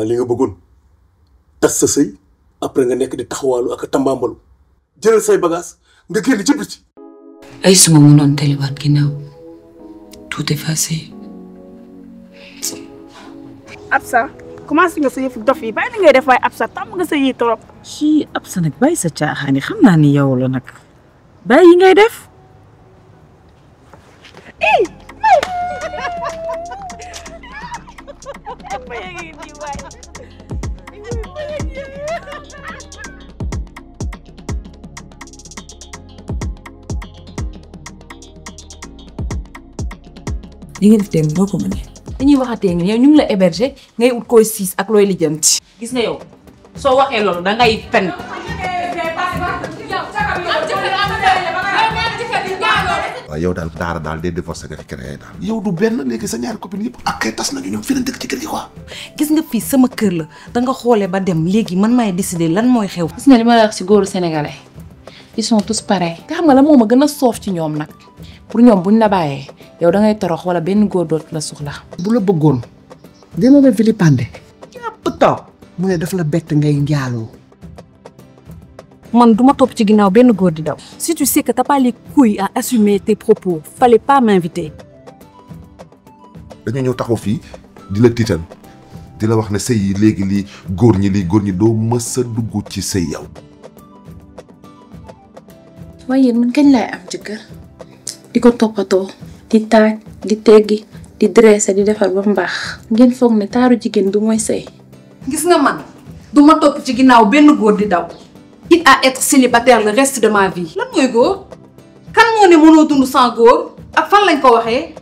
li nga bëggoon tas sa sëy après nga nekk di taxawaalu ak tambambalu jëlal say bagage nga génn ci biti. ay suma mënoon teliwaat ginnaaw tout effacé. Absa commencé nga sa yëfu dof yi bàyyi na ngay def waaye Absa tàmm nga sa yi trop. ci Absa nag bàyyi sa caaxaan yi xam naa ni yow la nag bàyyi yi ngay def. li nga def tey doo ko mënee. dañuy waxatee nga yow ñu ngi la héberger ngay ut koy siis ak looy lijjanti. gis nga yow soo waxee loolu da ngay fen. waaw yow daal daara daal day divorcé nga fi créé daal. yow du benn léegi sa ñaari copine yëpp ak kay tas nañu ñoom fii lañ dëkk ci kër gi quoi. gis nga fii sama kër la da nga xoolee ba dem léegi man maay décider lan mooy xew. gis nga li ma la wax ci góoru sénégalais ils sont tous pareils. te xam nga la moo ma gën a soof ci ñoom nag pour ñoom buñ la bàyyee yow da ngay torox wala benn góor dootu la soxla. bu la bëggoon dina la vilipande yàpp taw mu ne daf la bett ngay njaaloo. man duma topp ci ginnaaw benn góor di daw. si tu sais que t'as pas les couilles à assumer tes propos fallait pas m'inviter. dañu ñëw taxaw fii di la tiital di la wax ne sëy yi léegi lii góor ñi doo mës a dugg ci sëy yow. waaye yéen man kañ laay am jëkkër di ko toppatoo di taaj di teggi di dressé di defar ba mbaax ngeen foog ne taaru jigéen du mooy sëy. gis nga man duma topp ci ginnaaw benn góor di daw. quitte à être célibataire le reste de ma vie. lan mooy góor kan moo ne mënoo dund sans góor ak fan lañ ko waxee.